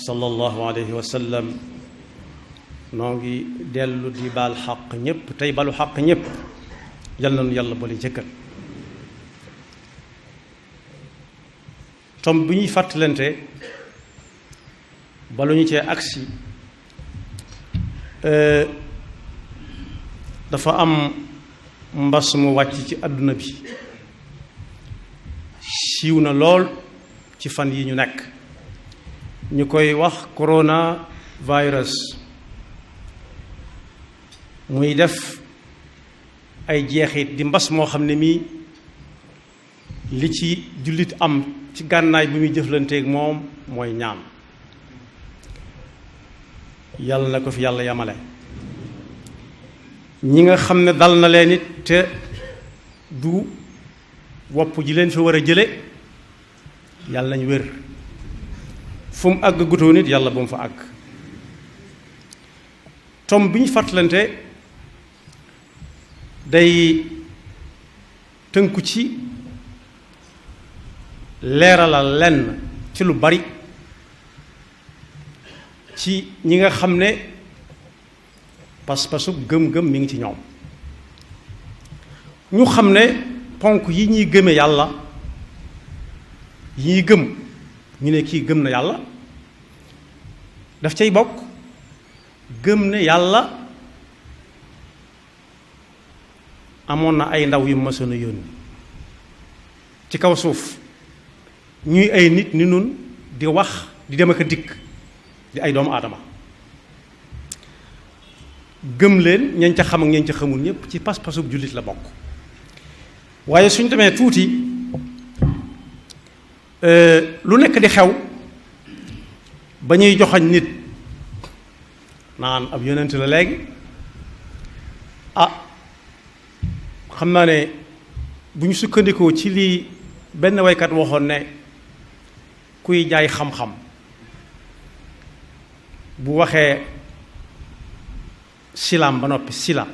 sallallahu alayhi wa sallam noo ngi dellu di baal xaq ñépp tey balu xaq ñépp yal na nu yàlla boole jëkkal tom bi ñuy fàttalante balu ñu cee agsi dafa am mbas mu wàcc ci àdduna bi siiw na lool ci fan yi ñu nekk ñu koy wax corona virus muy def ay jeexit di mbas moo xam ne mii li ci jullit am ci gànnaay bi muy jëflanteeg moom mooy ñaan yàlla na ko fi yàlla yamale ñi nga xam ne dal na leen it te du wopp ji leen fi war a jële yàlla nañ wér fu mu àgg gutoo nit yàlla bu mu fa àgg tom bi ñu fàttalante day tënku ci leeralal lenn ci lu bari ci ñi nga xam ne pas-pasu gëm-gëm mi ngi ci ñoom ñu xam ne ponk yi ñuy gëme yàlla yi ñuy gëm ñu ne kii gëm na yàlla daf cay bokk gëm ne yàlla amoon na ay ndaw yu mësoon a yónni ci kaw suuf ñuy ay nit ni nun di wax di dem ak a dikk di ay doomu aadama gëm leen ñañ ca xam ak ñañ ca xamul ñépp ci pas-pasub jullit la bokk waaye suñ demee tuuti lu nekk di xew ba ñuy joxañ nit naan ab yonent la léegi xam naa ne bu ñu sukkandikoo ci lii benn waykat waxoon ne kuy jaay xam-xam bu waxee silaam ba noppi sila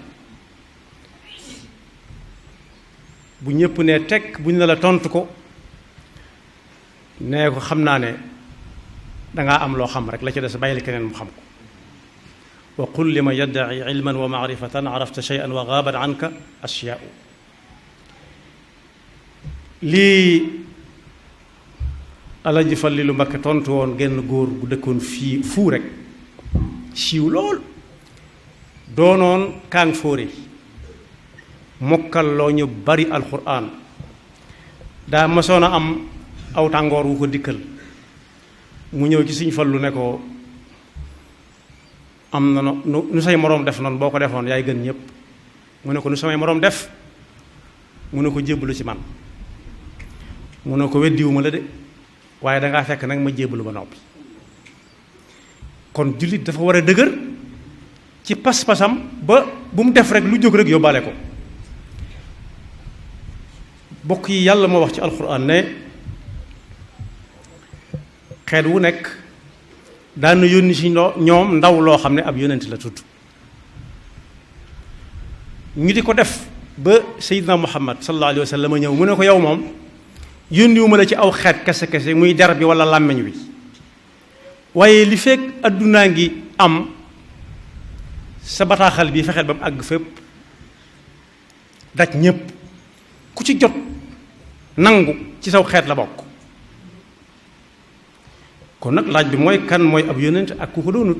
bu ñépp ne tekk bu ñu ne la tontu ko nee ko xam naa ne dangaa am loo xam rek la ci des bàyyil keneen mu xam ko wa qul liman yaddaci ilman wa maarifatan arafta shay'an wa gaabat anka ashyaau lii Alaji Fallilu Mbakke tontu woon genn góor gu dëkkoon fii fuu rek siiw lool doonoon kaang fóore mokkal loo ñu bari alxuraan daa masoon a am aw tàngoor wu ko dikkal mu ñëw ci Sëñ Fallu ne ko am na nu say moroom def noonu boo ko defoon yaay gën ñépp mu ne ko nu samay moroom def mu ne ko jébbalu ci man mu ne ko weddiwuma la de waaye dangaa fekk nag ma jébbalu ba noppi kon jullit dafa war a dëgër ci pas-pasam ba bu mu def rek lu jóg rek yóbbaale ko bokk yi yàlla moo wax ci alxuraan ne xeet wu nekk daan na yónni ci ñoom ndaw loo xam ne ab yonent la tudd ñu di ko def ba Seydina Muhammad sallallahu alayhi wa sallam ñëw mu ne ko yow moom yónniwuma la ci aw xeet kese-kese muy der bi wala làmmiñ wi waaye li fekk addunaa ngi am sa bataaxal bi fexeel ba mu àgg fépp daj ñépp ku ci jot nangu ci saw xeet la bokk kon nag laaj bi mooy kan mooy ab yonent ak ku ko doonut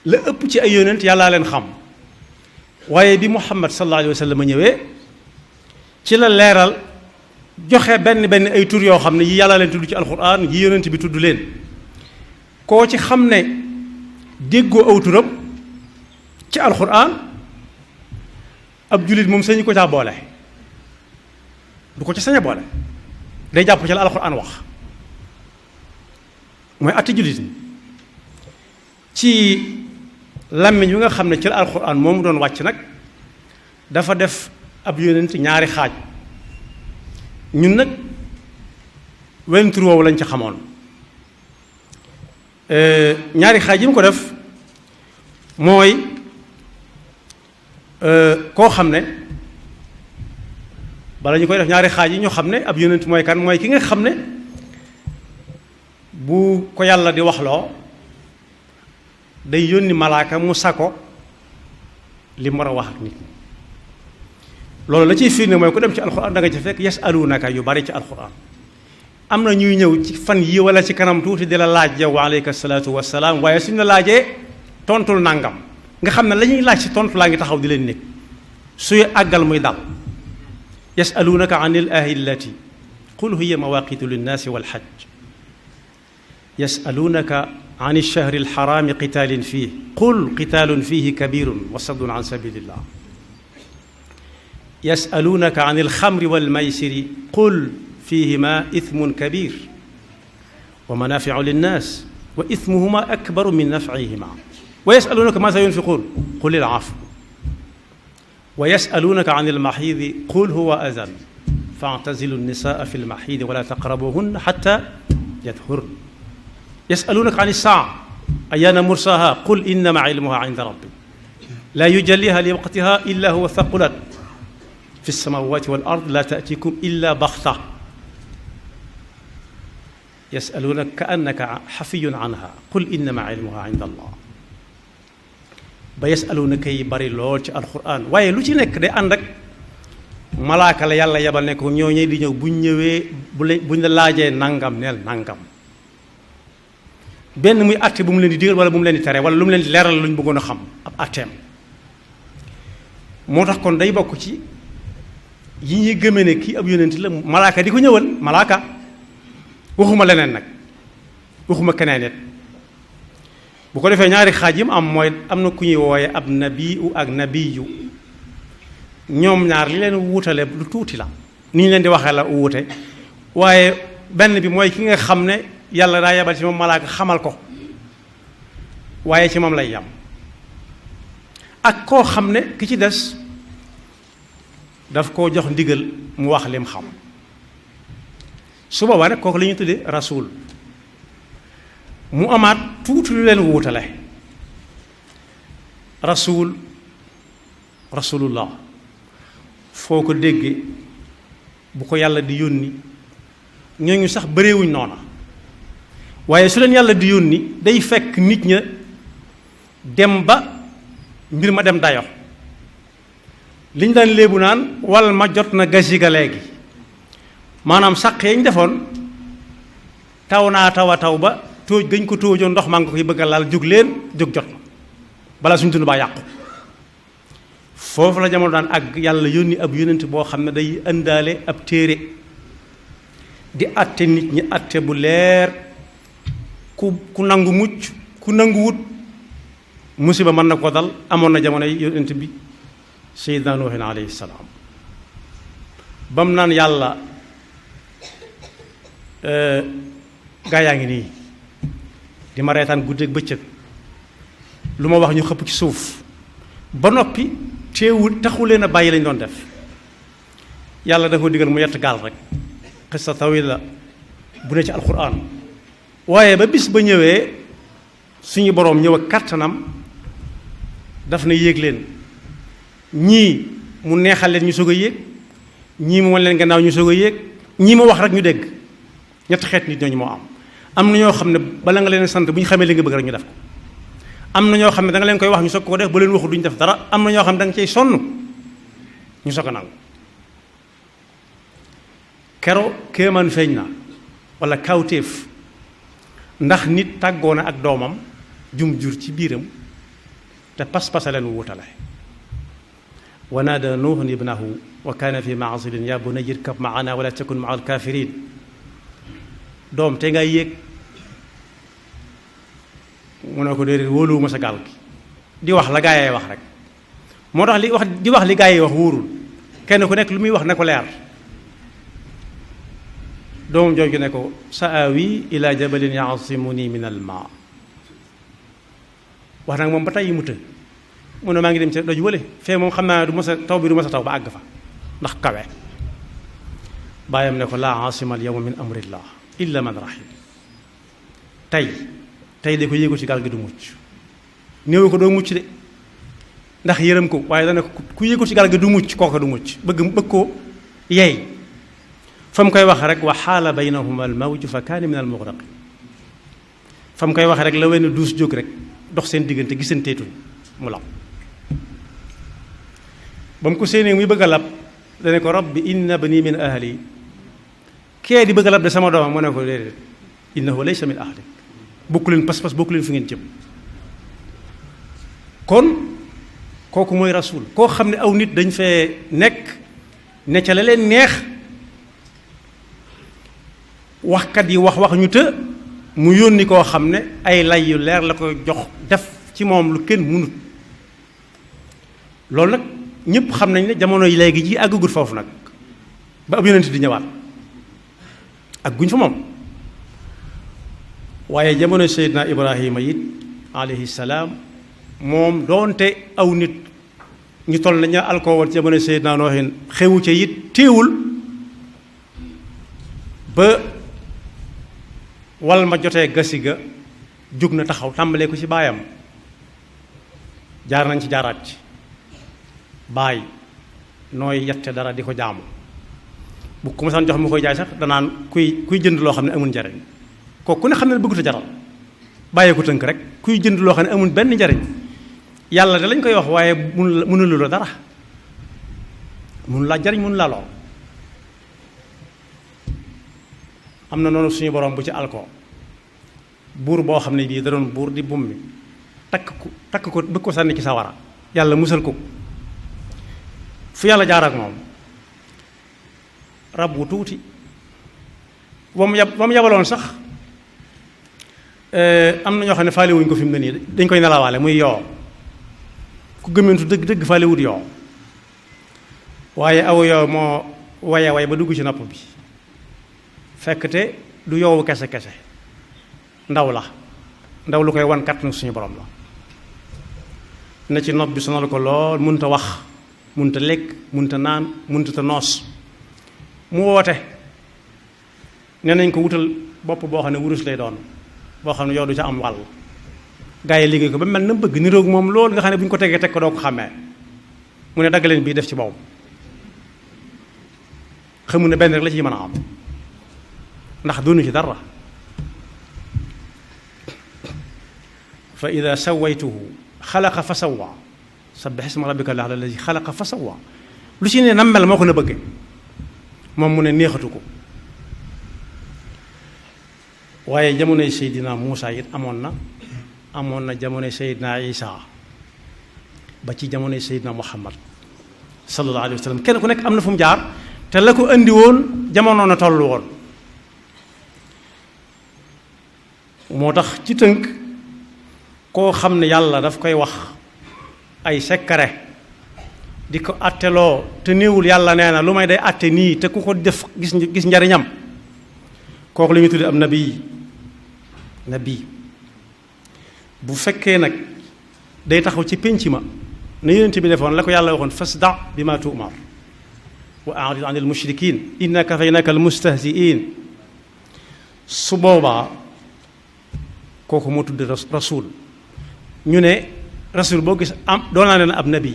la ëpp ci ay yonent yàllaa leen xam waaye bi Muhammad sallallahu alayhi wa sallam ñëwee ci la leeral joxe benn ay tur yoo xam ne yi yàlla leen tudd ci alxuraan yi yonent bi tudd leen koo ci xam ne déggoo aw turam ci alxuraan ab jullit moom sañu ko caa boole du ko ci sañ a boole day jàpp ci la alxuraan wax mooy atti jullit ñi ci làmmiñ wi nga xam ne ci la alxuraan moomu doon wàcc nag dafa def ab yonent ñaari xaaj ñun nag wenn tur woowu lañ ci xamoon ñaari xaaj yi mu ko def mooy koo xam ne bala ñu koy def ñaari xaaj yi ñu xam ne ab yonent mooy kan mooy ki nga xam ne bu ko yàlla di waxloo day yónni malaaka mu sako li mu war a wax ak nit ñi loolu la ciy firnde mooy ku dem ci alxuraan da nga ci fekk yasalunaka yu bari ci alxuraan am na ñuy ñëw ci fan yi wala ci kanam tuuti di la laaj yow aleyka salaatu wasalaam waaye suñu la laajee tontul nangam nga xam ne la ñuy laaj ci tontu laa ngi taxaw di leen nekk suy àggal muy dal yasalunaka an il ahillati qul hiya mawaqitu linnaasi walxaj yasalunaka an ilchahri alxaraami qitaalin fiih qul qitaalun fiihi kabirun wa saddun an sabilillah yasalunaka an ilxamri walmaysiri qul فيهما إثم كبير ومنافع للناس وإثمهما أكبر من نفعهما ويسألونك ماذا ينفقون قل العفو ويسألونك عن المحيض قل هو أذى فاعتزلوا النساء في المحيض ولا تقربوهن حتى يطهرن يسألونك عن الساعة أيان مرساها قل إنما علمها عند ربي لا يجليها لوقتها إلا هو ثقلت في السماوات والأرض لا تأتيكم إلا بغتة يسألونك كأنك حفي عنها قل إنما علمها عند الله ba yasalunaka yi bari lool ci alquran waaye lu ci nekk day ànd ak malaaka la yàlla yebal ne ko ñooñee di ñëw buñ ñëwee buñ la laajee nangam neel nangam benn muy àtte bu mu leen di digal wala bu mu leen di tere wala lu mu leen di leeral lu ñu bëggoon a xam ab àtteem moo tax kon day bokk ci yi ñuy gëmee ne kii ab yonent la malaaka di ko ñëwal malaaka waxuma leneen nag waxuma keneen it bu ko defee ñaari xaaj yi mu am mooy am na ku ñuy wooye ab nabiyu ak nabiyu ñoom ñaar li leen wuutale lu tuuti la ni ñu leen di waxee la wuute waaye benn bi mooy ki nga xam ne yàlla daa yebal ci moom malaaka xamal ko waaye ci moom lay yam ak koo xam ne ki ci des daf koo jox ndigal mu wax lim xam su boobaa nag kooku la ñuy tuddee rasul mu amaat tuuti lu leen wuutale rasulullah foo ko déggee bu ko yàlla di yónni ñooñu sax bëreewuñ noona waaye su leen yàlla di yónni day fekk nit ña dem ba mbir ma dem dayo liñ daan léebu naan wal ma jot na gasiga léegi maanaam sàq yañ defoon taw naa taw a taw ba tóoj gañ ko tóojoon ndox maa nga koy bëgg a laal jóg leen jóg jot na balaa suñu dund baa yàqu foofu la jamono daan ak yàlla yónni ab yónent boo xam ne day indaale ab téere di atte nit ñi atte bu leer ku nangu mucc ku nangu wut musiba mën na ko dal amoon na jamono yónent bi Seydina Nuuhin alayhi salaam ba mu naan yàlla gaa yaa ngi nii di ma reetaan guddeeg bëccëg lu ma wax ñu xëpp ci suuf ba noppi teewul taxu leen a bàyyi lañ doon def yàlla da ko digal mu yett gaal rek xissa tawila bu ne ci alquran waaye ba bis ba ñëwee suñu boroom ñëw ak kàttanam daf na yéeg leen ñii mu neexal leen ñu soog a yéeg ñii mu wan leen gannaaw ñu soog a yéeg ñii mu wax rek ñu dégg ñetti xeet nit ñooñu moo am na ñoo xam ne bala nga leen sant bu ñu xamee li nga bëgg rek ñu def ko am na ñoo xam ne da nga leen koy wax ñu soog ko def ba leen waxu duñu def dara am na ñoo xam ne da nga cay sonn ñu soog a nangu kero kéemaan feeñ na wala kawtéef ndax nit tàggoo na ak doomam jum jur ci biiram te pas-pasa leen wutale wa naada nuuhun ibnahu wa kaana fi ma'zilin ya bunayya irkab ma'ana wala takun ma'a al-kafirin doom te ngay yéeg mu ne ko déedéet wóoluwuma sa gaal gi di wax la gaa yee wax rek moo tax di wax li gaa yi wax wóorul kenn ku nekk lu muy wax ne ko leer doomam jooju ne ko sa'awi ila jabalin ya'simuni min al-ma wax nag moom ba tey mu të mu ne maa ngi dem ci doj wële fee moom xam naa du mos a taw bi du mos a taw ba àgg fa ndax kawe bàyyam ne ko laa asima al yawma min amrillah illa man rahim tey de ko yéegu ci gaal gi du mucc néew ko doo mucc de ndax yërëm ko waaye dana ku yéegu ci gaal gi du mucc kooka du mucc bëgg ko yey fa mu koy wax rek wa xaala baynahuma al mawju fa kaana min al mugraqin fa mu koy waxee rek la wenn duus jóg rek dox seen diggante gisanteetuñ mu lab ba mu ko séenee muy bëgg a lab dane ko rabbi inna bani min ahli kee di bëgg a lab de sama doomam mu ne ko déedéet innahu laysa min ahli bokku leen pas-pas bokku leen fi ngeen jëm kon kooku mooy rasul koo xam ne aw nit dañ fee nekk ne ca la leen neex waxkat yi wax ñu të mu yónni koo xam ne ay lay yu leer la ko jox def ci moom lu kenn mënut loolu nag ñëpp xam nañ ne jamono yi léegi ji àggagut foofu nag ba ab yonent di ñëwaat ak guñ fa moom waaye jamono Seydina Ibrahima it alayhi salaam moom doonte aw nit ñu toll nañu alkoo woon ci jamono Seydina Noohin xewu ca it téewul ba wal ma jotee gasi ga jóg na taxaw tàmbalee ko ci baayam jaar nañ ci jaaraat ci baay nooy yette dara di ko jaamu bu ko masaan jox mu koy jaay sax danaan kuy jënd loo xam ne amul njariñ kooku ku ne xam ne bëggut a jaral bàyyee ko tënk rek kuy jënd loo xam ne amul benn njariñ yàlla de lañ koy wax waaye mënul la dara mënul laa jariñ mënul laa lool am na noonu suñu borom bu ci alko buur boo xam ne bii da doon buur di bum mi takk ko bëgg ko sànni ci sawara yàlla musal ko fu yàlla jaar ak moom rab wu tuuti ba mu yabaloon sax am na ñoo xam ne faale wuñ ko fi mu ne nii dañ koy nelawaale muy yoo ku gëmmentu dëgg dëgg faale wut yoo waaye aw yoo moo way ba dugg ci nopp bi fekkte du yoowu kese ndaw lu koy wan kat na suñu borom la na ci nopp bi sonal ko lool munta wax munta lekk munta naan munta ta noos mu woote nee nañ ko wutal bopp boo xam ne wurus lay doon boo xam ne yow du ca am wàll gaa yi liggéey ko ba mel na bëgg niroog moom loolu nga xam ne bu ñu ko tegee teg ko doo ko xàmmee mu ne daggaleen bii def ci boobu xamu ne benn rek la ciy mën a am ndax doonu ci dara fa ida sawaytuhu xalaqa fa sawwa sabbih isma rabbika alladi xalaqa fa sawwa lu ci ne nam mel moo ko na bëgge moom mu ne neexatu ko waaye jamonoy Seydina Muusa it amoon na jamonoy Seydina Isa ba ci jamonoy Seydina Muhammad sallallahu alayhi wa sallam kenn ku nekk am na fu mu jaar te la ko andi woon jamono na toll woon moo tax ci tënk koo xam ne yàlla daf koy wax ay sekkare di ko atteloo te néewul yàlla nee na lu may day atte nii te ku ko def gis njariñam kooku la ñuy tudde am nabi bu fekkee nag day taxaw ci pénc ma na yonent bi defoon la ko yàlla waxoon fasda bi ma tu'mar wa a'rid anil mushrikin inna kafaynaka al mustahzi'in su boobaa kooku moo tudd rasul ñu ne rasul boo gis am doon naa leen ab nabi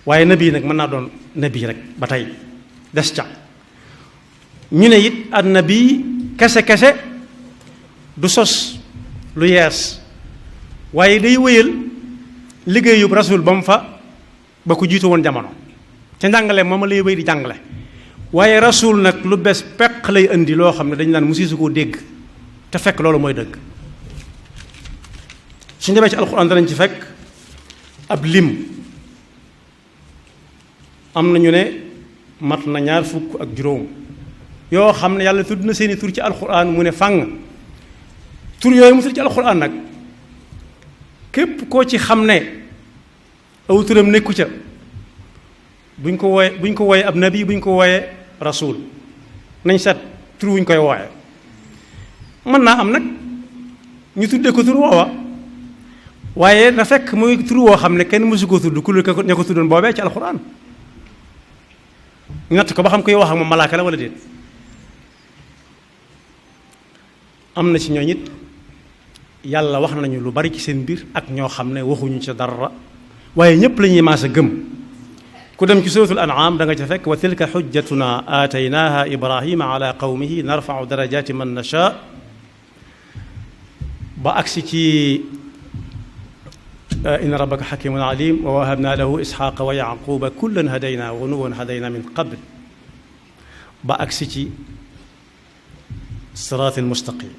waaye nabi nag mën naa doon nabi rek ba tey des ca ñu ne it an nabi kese du sos lu yees waaye day wéyal liggéeyub rasul ba mu fa ba ko jiitu woon jamono ca njàngale moom lay wéy di jàngale waaye rasul nag lu bees peq lay indi loo xam ne dañu naan musisu koo dégg te fekk loolu mooy dëgg suñu demee ci alxuraan danañ ci fekk ab lim am na ñu ne mat na 25 yoo xam ne yàlla tudd na seeni tur ci alxuraan mu ne fàng tur yooyu mu tudd ci alxuraan nag képp koo ci xam ne aw turam nekku ca buñ ko wooyee ab nabi buñ ko wooyee rasul nañ seet tur wuñ koy wooyee mën naa am nag ñu tuddee ko tur woowa waaye na fekk muy tur woo xam ne kenn mësu ko tudd ku ña ko tuddoon boobee ci alxuraan ñu natt ko ba xam koy wax ak moom malaaka la wala déet am na ci ñooñ it yàlla wax nañu lu bari ci seen mbir ak ñoo xam ne waxuñu ca dara waaye ñépp la ñuy maas a gëm ku dem ci suratul an'am da nga ca fekk wa tilka xujjatuna aataynaaha ibrahima ala qawmihi narfau darajati man nasha ba agsi ci inna rabbaka xakimun alim wa wahabna lahu isxaqa wa yaquba kullan hadayna wa nuuhan hadayna min qabl ba agsi ci siraat al mustaqim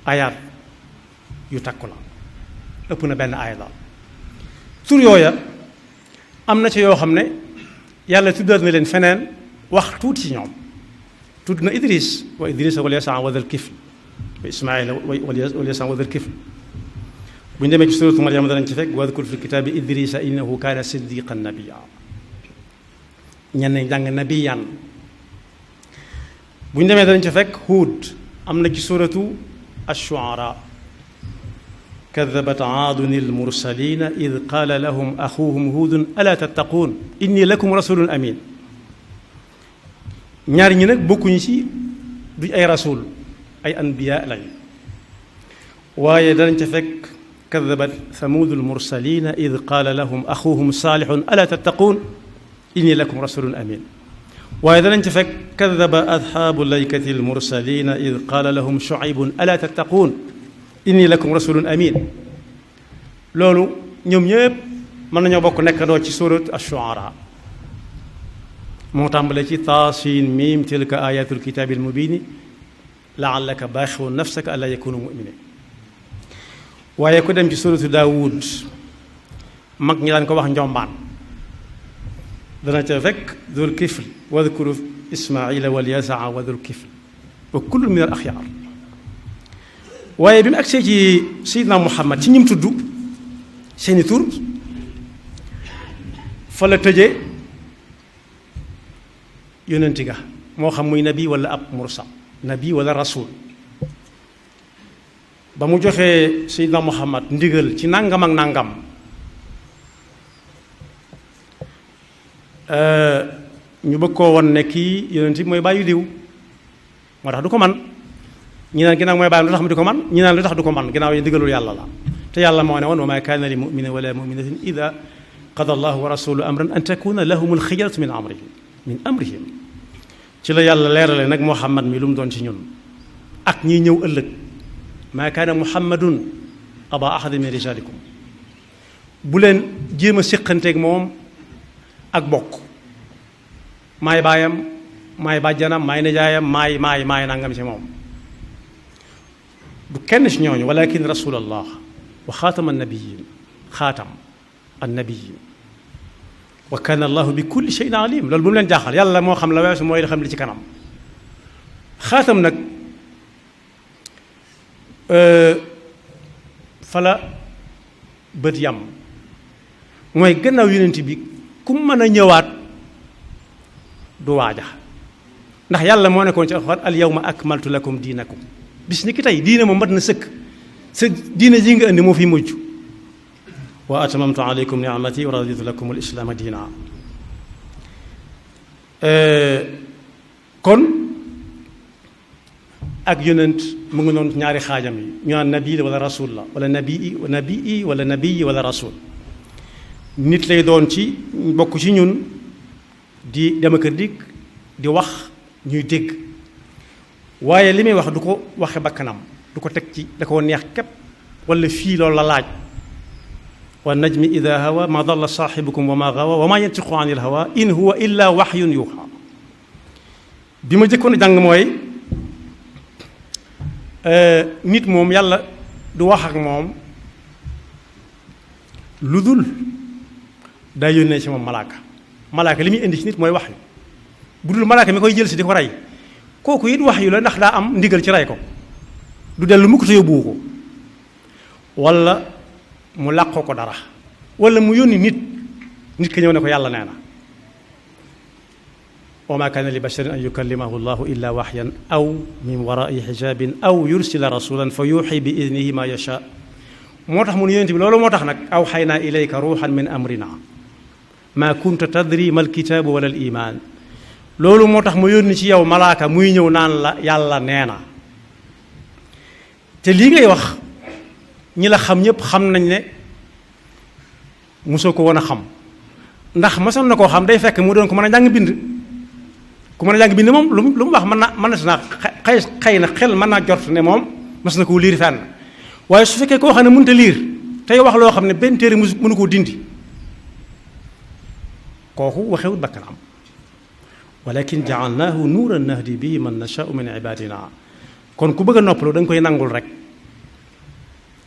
ayaat yu takku la ëpp na benn aaya daal tur yooya am na ci yoo xam ne yàlla tuddal na leen feneen wax tuuti ci ñoom tudd na idris wa idrisa wal yasaa wa dal kifl wa ismaila wal yasaa wa dal kifl bu ñu demee ci suratu Maryam danañ ci fekk wadkur fi kitaabi idrisa innahu kaana siddiqan nabiyya ñenn jàng nabiyan bu ñu demee danañ ci fekk Huud am na ci suratu ash-shu'ara kadabat aadun al-mursalina id qaala lahum axuhum huudun alaa tattaquun inni lakum rasulun amin ñaar ñi nag bokkuñu ci duñ ay rasul ay anbiya lañ waaye danañ ca fekk kadabat thamuudu al-mursalina id qaala lahum axuhum saalihun alaa tattaquun inni lakum rasulun amin waaye danañ ca fekk kadaba ashaabu laykati al-mursalina id qaala lahum shuaybun alaa tattaquun inni lakum rasulun amin loolu ñoom ñëpp mën nañoo bokk nekkandoo ci surat ash-shu'ara moo tàmbale ci taasiin miim tilka ayatul kitaabil mubiini la'allaka baaxi'un nafsaka allaa yakuunu mu'miniin waaye ku dem ci suratu daawud mag ñi daan ko wax njombaan dana ca fekk dul kifl wadkuru ismaila wal yasaa wa dul kifl wa kullun min al axyaar waaye bi mu agsee ci Seydina Muhammad ci ñim tudd seeni tur fa la tëje yonenti ga moo xam muy nabi wala ab mursal nabi wala rasul ba mu joxee Seydina Muhammad ndigal ci nangam ak nangam ñu bëgg koo won ne kii yonent bi mooy bàyyi diw moo tax du ko man ñi naan ginnaaw mooy bàyyi lu tax mu di ko man ñi naan lu tax du ko man ginnaaw yi ndigalul yàlla la te yàlla moo ne woon wa maa kaana li muminin wala muminatin ida qada allahu wa rasuluhu amran an takuna lahum alxiyaratu min amrihim ci la yàlla leerale nag Muhammad mi lu mu doon ci ñun ak ñiy ñëw ëllëg maa kaana muhammadun aba ahadin min rijalikum bu leen jéem a séqanteeg moom ak bokk maay baayam maay bàjjanam maay nijaayam maay nangam ci moom du kenn ci ñooñu walakin rasulallah wa xaatam annabiyin wa kana allahu bi kulli shay'in alim loolu bu mu leen jaaxal yàlla moo xam la weesu mooy xam li ci kanam xaatam nag fala bët yam mooy gannaaw yonent bi ku mën a ñëwaat du waaja ndax yàlla moo nekkoon ci alxuraan al yawma akmaltu lakum diinakum bis ni ki tey diine moom mat na sëkk sa diine ji nga indi moo fi mujj wa atamamtu alaykum ni'mati wa raditu lakum al islaama diina kon ak yonent mu ngi noonu ñaari xaajam yi ñu naan nabi wala rasul la wala nabii wala nabii wala rasul nit lay doon ci bokk ci ñun di dem ak dikk di wax ñuy dégg waaye li muy wax du ko waxe bakkanam du ko teg ci da ko neex képp wala fii loolu la laaj wa najmi ida hawa ma dalla saaxibukum wa ma gawa wa ma yantiqu anil hawa in huwa illa waxyun yuuxa bi ma jëkkoon a jàng mooy nit moom yàlla du wax ak moom lu dul daa yónnee ci moom malaaka li muy indi ci nit mooy wax yu bu dul malaaka mi koy jël si di ko rey kooku it wax yu la ndax daa am ndigal ci rey ko du dellu mukk te yóbbuwu ko wala mu làqoo ko dara wala mu yónni nit ka ñëw ne ko yàlla nee na wa ma kaana li basharin an yukallimahu llahu illa waxyan aw min warai xijabin aw yursila rasulan fa yuuxi bi idnihi ma yasha moo tax mu ne yonent bi loolu moo tax nag aw xaynaa ilayka ruuxan min amrina maa kunta tadri mal kitaabu wala al iman loolu moo tax mu yónni ci yow malaaka muy ñëw naan la yàlla nee na te lii ngay wax ñi la xam ñëpp xam nañ ne mosoo ko woon a xam ndax mosoon na koo xam day fekk mu doon ko mën a jàng bind ku mën a jàng bind moom lu mu wax mën na xëy na xel mën naa jort ne moom mos na koo liir fenn waaye su fekkee koo xam ne mënut a liir tey wax loo xam ne benn téere mënu koo dindi kooku waxewut bakkanam walakin jaalnaahu nuuran nahdi bihi man nashaau min ibadina kon ku bëgg a noppalu da nga koy nangul rek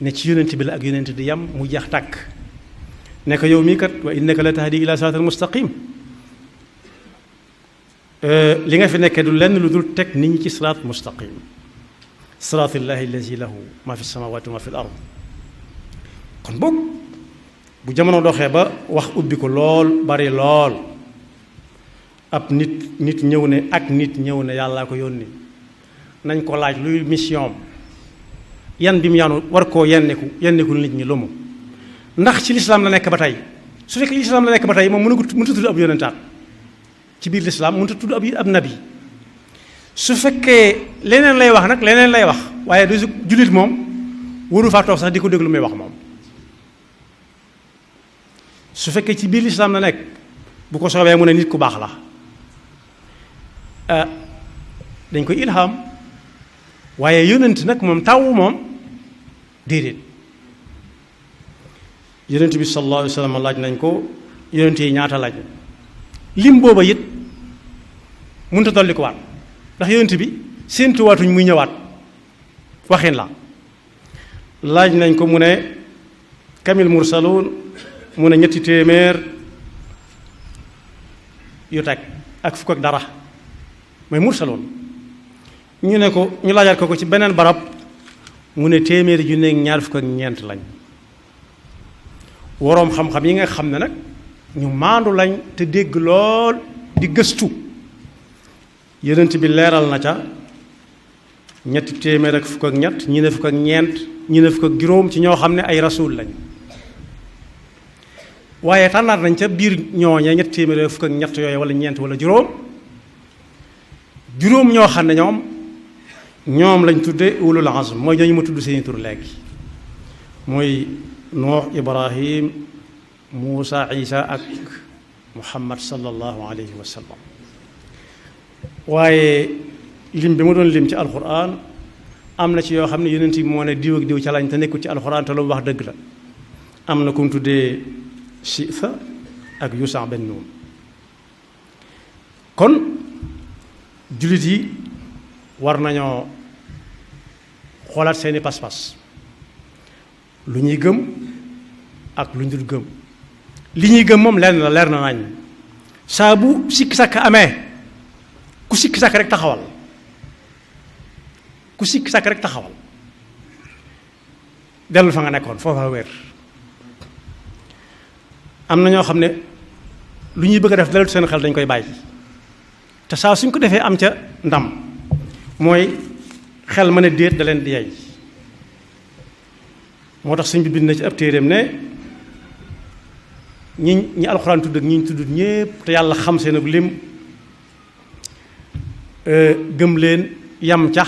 ne ci yonent bi la ak yonent di yam mu jeex tàkk ne ko yow mii kat wa innaka la tahdi ila siraatal mustaqim li nga fi nekkee du lenn lu dul teg nit ñi ci siraat mustaqim siraatillahi allazi lahu ma fi samawati wa ma fi l ard kon boog bu jamono doxee ba wax ubbi ko lool bari lool ab nit ñëw ne ak nit ñëw ne yàllaa ko yónni nañ ko laaj luy mission yan bi mu yanu war koo yenneku nit ñi lu mu ndax ci lislaam la nekk ba tey su fekkee lislaam la nekk ba tey moom mënut a tudd ab yonentaat ci biir lislaam mënut a tudd ab nabi su fekkee leneen lay wax nag leneen lay wax waaye du jullit moom waru faa toog sax di ko déglu muy wax moom su fekkee ci biir lislaam la nekk bu ko soobee mu ne nit ku baax la dañ koy ilham waaye yonent nag moom taw moom déedéet yonent bi sallallahu alayhi wa sallam laaj nañ ko yonent yi ñaata laaj lim booba it mënut a dolli ko waat ndax yonent bi séentuwaatuñ muy ñëwaat waxin la laaj nañ ko mu ne kamil mursaluun mu ne 300 yu teg ak fukk ak dara mooy mursaloon ñu ne ko ñu laajaat ko ci beneen barab mu ne 1,2 lañ woroom xam-xam yi nga xam ne nag ñu maandu lañ te dégg lool di gëstu yonent bi leeral na ca 300 ak fukk ak ñett ñi ne fukk ak ñeent ñi ne fukk ak juróom ci ñoo xam ne ay rasul lañ waaye tànnaat nañ ca biir ñooñe 300 ak fukk ak ñett yooyu wala ñeent wala juróom ñoo xam ne ñoom lañ tudde ulul azm mooy ñooñu ma tudd seeni tur léegi mooy Nuux Ibrahim Muusa Isa ak Muhammad sallallahu alayhi wa sallam waaye lim bi ma doon lim ci alquran am na ci yoo xam ne yonent bi moo ne diw ak diw ca lañ te nekkul ci alquran te lu mu wax dëgg la am na ku mu tuddee Sifa ak Yusa ben Nun kon jullit yi war nañoo xoolaat seeni pas-pas lu ñuy gëm ak lu ñu dul gëm li ñuy gëm moom leer na nañ saa bu sikki sàkk amee ku sikki sàkk rek taxawal dellu fa nga nekkoon foofa wér am na ñoo xam ne lu ñuy bëgg a def dalal seen xel dañ koy bàyyi te saa suñ ko defee am ca ndam mooy xel ma ne déet da leen di yey moo tax suñ bi bind na ci ab téeréem ne ñi alxuraan tudd ak ñi ñu tudd ñépp te yàlla xam seen ak lim gëm leen yam ca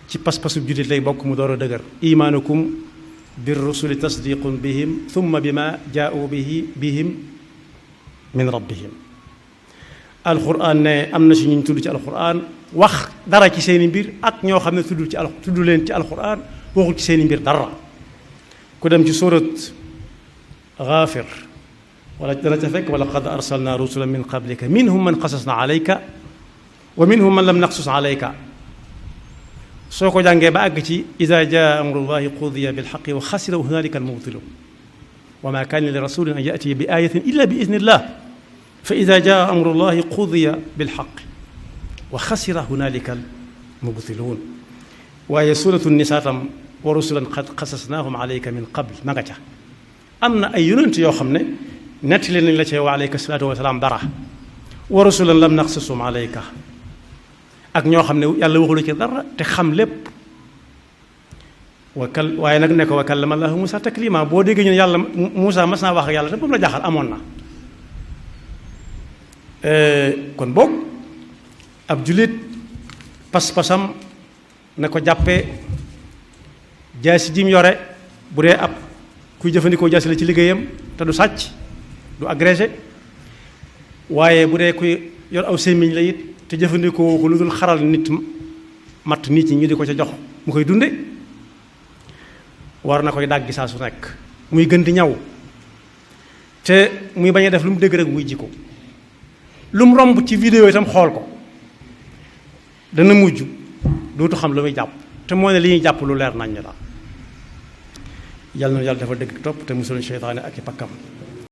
ci pas-pasu jullit lay bokk mu door a dëgër imaanukum bir rusuli tasdiqun bihim thumma bima jaa'u bihim min rabbihim alxuraan ne am na si ñu tudd ci alxuraan wax dara ci seeni mbir ak ñoo xam ne tudd leen ci alxuraan waxul ci seeni mbir dara ku dem ci surat Gaafir wala dana ca fekk wala qad arsalna rusulan min qablika minhum man qasasna alayka wa minhum man lam naqsus alayka soo ko jàngee ba àgg ci ida jaa amrullahi qudiya bilxaqi wa xasira hunalika almubtilun wa ma kaana li rasulin an yatiya bi ayatin illa bi idnillah fa ida jaa amrullahi qudiya bilxaqi wa xasira hunalika almubtilun waaye suratu nisa tam wa rusulan qad qasasnahum alayka min qabl ma nga ca am na ay yonent yoo xam ne nettali nañ la ci wa alayka salaatu wa salaam dara wa rusulan lam naqsusum alayka ak ñoo xam ne yàlla waxulu ci dara te xam lépp waaye nag ne ko wa kallama Allahu Musa taklima boo déggee ñu ne yàlla Musa mas naa wax ak yàlla te boobu la jaaxal amoon na kon boog ab jullit pas-pasam na ko jàppee jaasi jim yore bu dee ab kuy jëfandikoo jaasi la ci liggéeyam te du sàcc du agrégé waaye bu dee kuy yor aw sémmiñ la it te jëfandikoo ko lu dul xaral nit matt nit ñi ñu di ko ca jox mu koy dunde war na koy dàggi saa su nekk muy gën di ñaw te muy bañ a def lu mu dégg rek muy ji ko lu mu romb ci vidéo itam xool ko dana mujj dootu xam lu muy jàpp te moo ne li ñuy jàpp lu leer nañ la yàlla na yàlla dafa dëgg topp te musul seytaane ak i pakkam